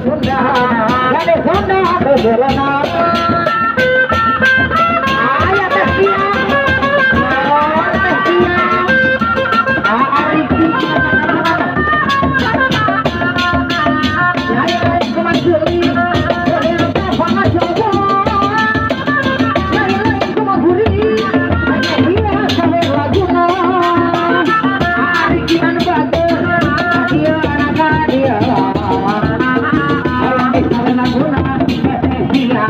Sunda, gade Sunda beberna. Aya Teh Tia, oh Teh Tia, ah Ariki, lain-lain kumaha seuri, teh pangacoba. Lain-lain kumaha gurih, hanya dia sawer laguna. Ariki anu bager, dia anak dia. Hayang disawer laguna, Teh Tia.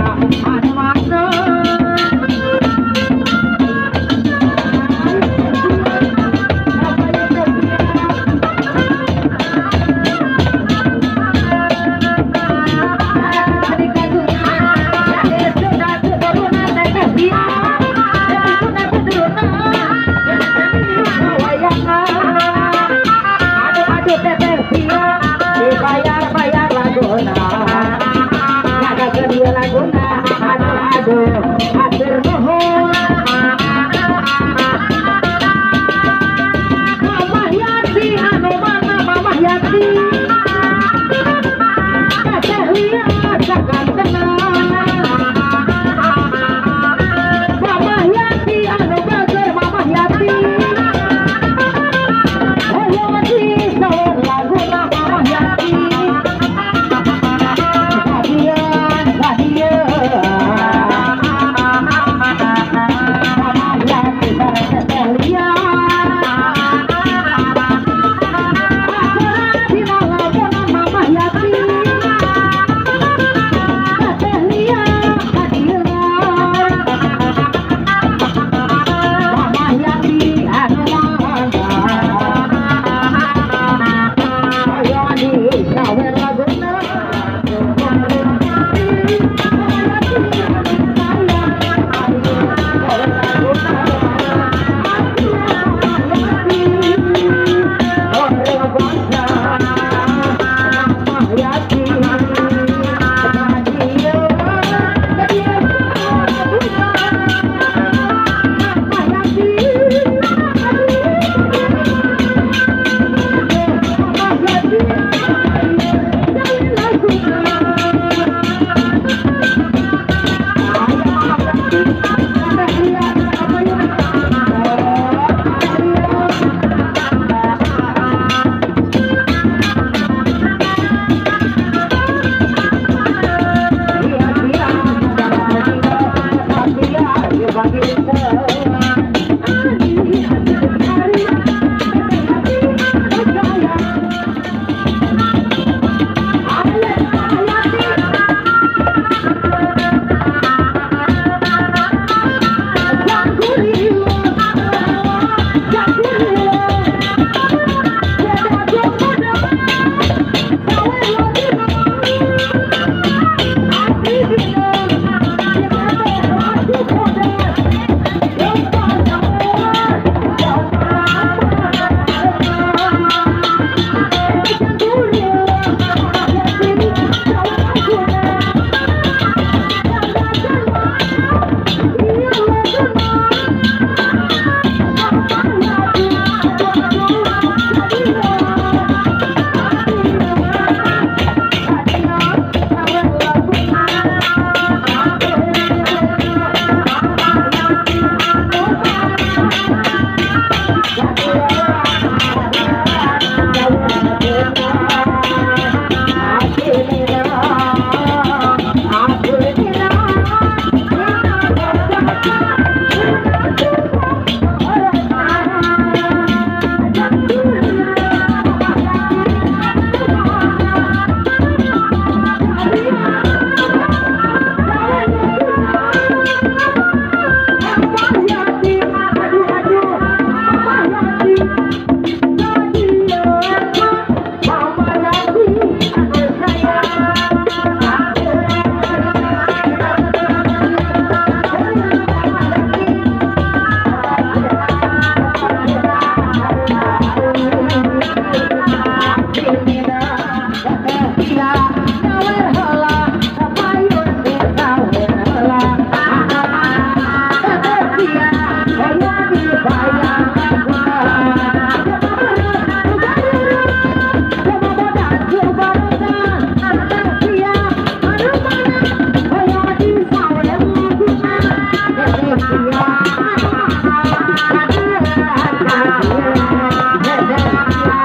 Teteh Tia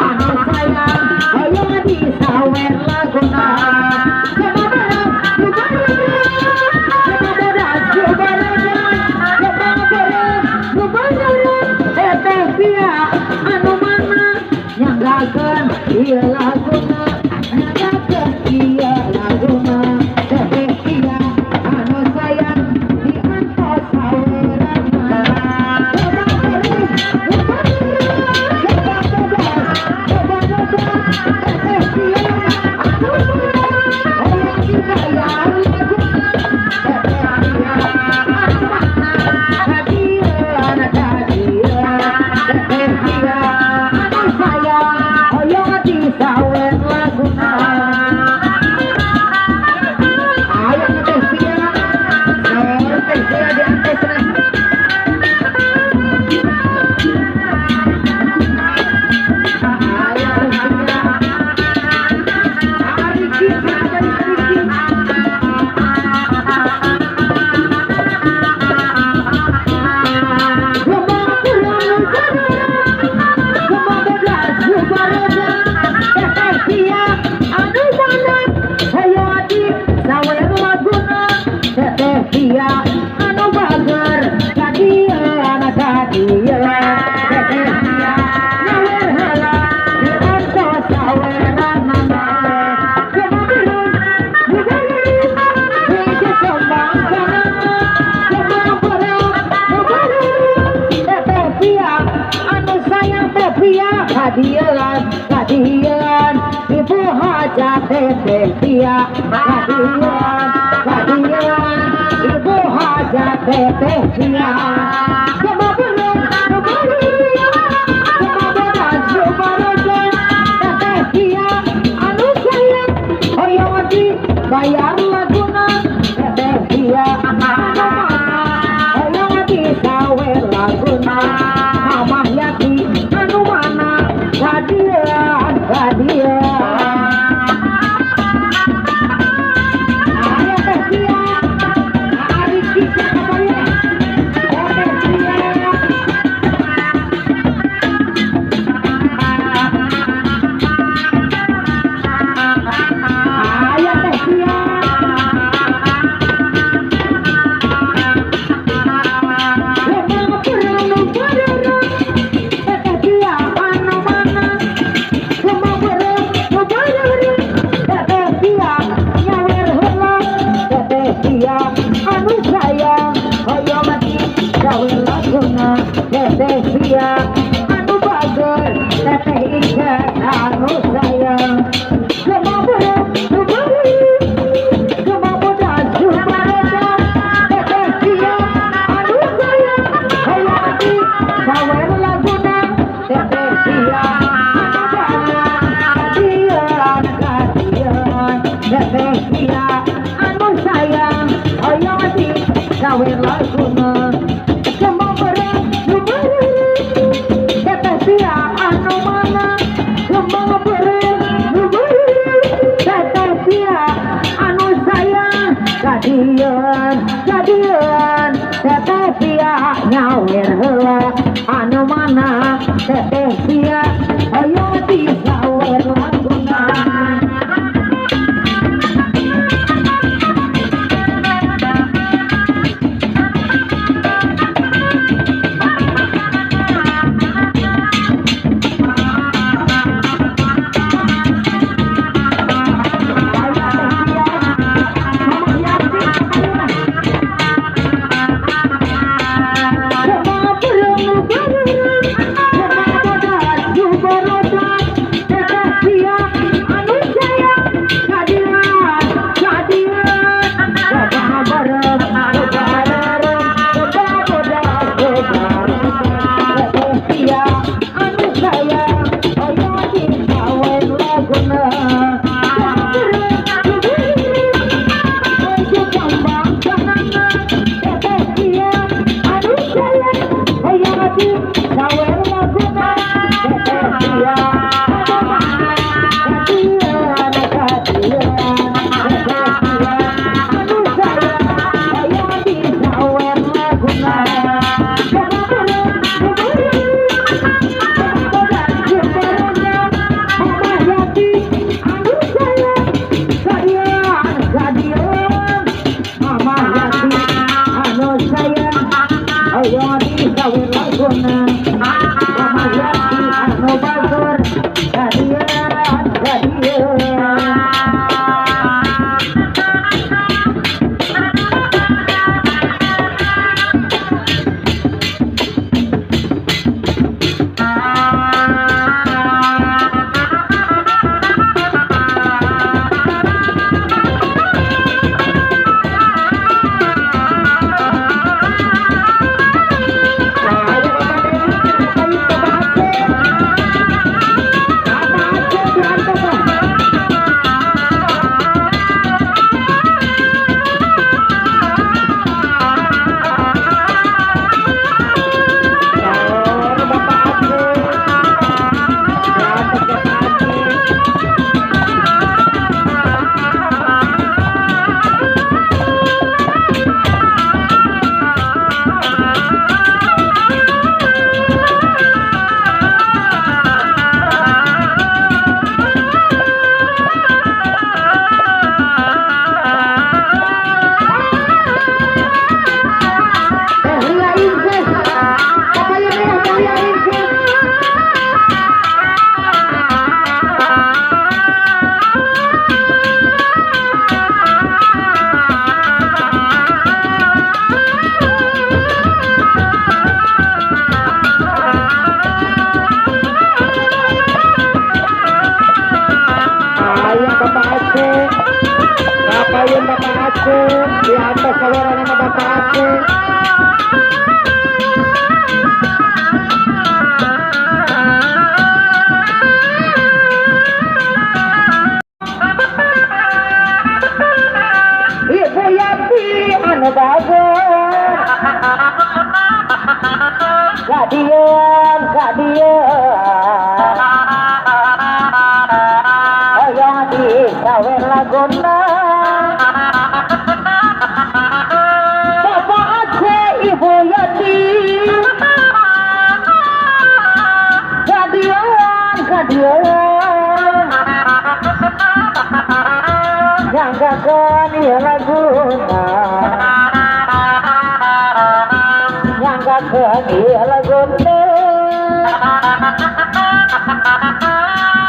anu sayang, hoyong disawer laguna. Gema beureum nu bareureum, gema bodas nu baredan, gema beureum nu bareureum. Teteh Tia anu mana nyanggakeun ieu laguna, nyanggakeun ieu laguna. Teteh Tia anu sayang, diantos saweranna. Gema beureum nu bareureum, gema bodas nu baredan, Teteh Tia anu mana hoyong dibayar laguna. Teteh Tia anu mana kadieu kadieu. Teteh Tia anu sayang, hoyong disawer laguna. Ayo Teteh Tia, sawer Teh Tia diantos nah. Ayo Teh Tia, Ariki siapa Ariki? Gema beureum nu bareureum, gema bodas nu baredan, Teteh Tia anu mana hoyong disawer laguna. Teteh Tia anu bager kadieu kadieu. Teteh Tia nyawer heula diantos saweranana. Gema beureum nu bareureum, hiji kembang kanana. Gema beureum nu bareureum, Teteh Tia anu sayang. Teh Tia kadieuan kadieuan, Ibu Hajat Teteh Tia kadieuan kadieuan, Ibu Hajat Teteh Tia. Gema beureum nu bareureum, gema bodas nu baredan, Teteh Tia anu sayang, hoyong dibayar laguna. Teteh Tia anu mana hoyong disawer laguna. Mamah Yati anu mana kadieuan kadieuan. Ayo Teh Tia, Ariki siapa kali? Oh Teh Tia. Ayo Teh Tia. Gema beureum nu bareureum, Teteh Tia anu mana? Gema beureum nu bareureum, Teteh Tia nyawer heula. Teteh Tia anu sayang, hoyong disawer laguna. Teteh Tia anu bager, Teteh Ika anu sayang. Gema beureum nu bareureum, gema bodas nu baredan, Teteh Tia anu sayang, hoyong disawer laguna. Teteh Tia anu bager kadieuan kadieuan. Teteh Tia anu sayang, hoyong disawer laguna. Gema beureum nu bareureum, Teteh Tia anu mana? Gema beureum nu bareureum, Teteh Tia anu sayang, kadieuan kadieuan. Teteh Tia nyawer heula anu mana? Teteh Tia hoyong disawer laguna. Ayo Teh Tia, Mamah Yati kalian. Gema beureum nu bareureum, gema bodas nu baredan, Teteh Tia anu sayang, kadieuan kadieuan. Gema beureum nu bareureum, gema bodas nu baredan, Teteh Tia anu sayang, hoyong disawer laguna. Gema beureum nu bareureum, hiji kembang kanana. Teteh Tia anu sayang, hoyong disawer laguna. Teteh Tia anu mana kadieuan kadieuan. Teteh Tia anu sayang, hoyong disawer laguna. Gema beureum nu bareureum, Kadieu hoyong disawer laguna Bapak Aceh Ibu Yati kadieuan kadieuan nyanggakeun ieu laguna nyanggakeun ieu laguna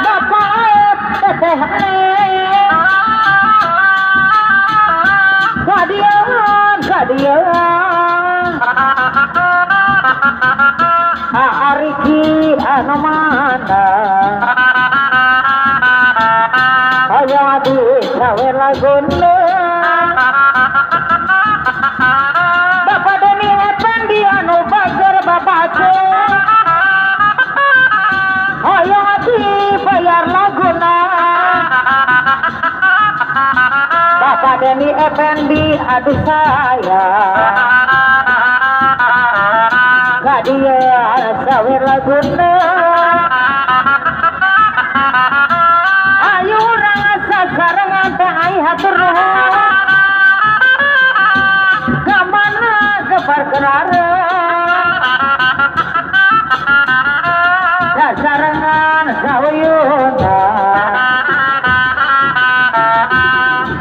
Bapak Aep Teteh Neng kadieuan kadieuan Ariki anu mana hoyong disawer laguna Bapak Deni Effendi anu bager Bapak Aceh hoyong dibayar laguna Bapak Deni Effendi aduh sayang kadieu sawer laguna ayo urang sasarengan teh ai hatur nuhun ka mana keparkenareun sasarengan sauyuna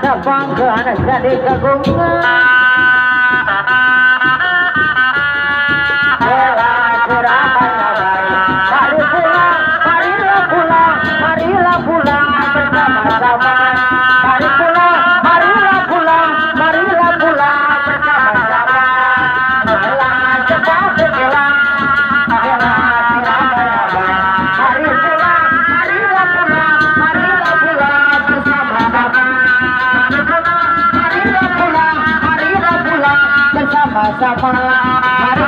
sapangkeun jadi kagungan marilah pulang bersama-sama mari pulang marilah pulang marilah pulang bersama-sama pulang cepat pulang mari pulang marilah pulang marilah pulang bersama-sama marilah pulang marilah pulang bersama-sama mari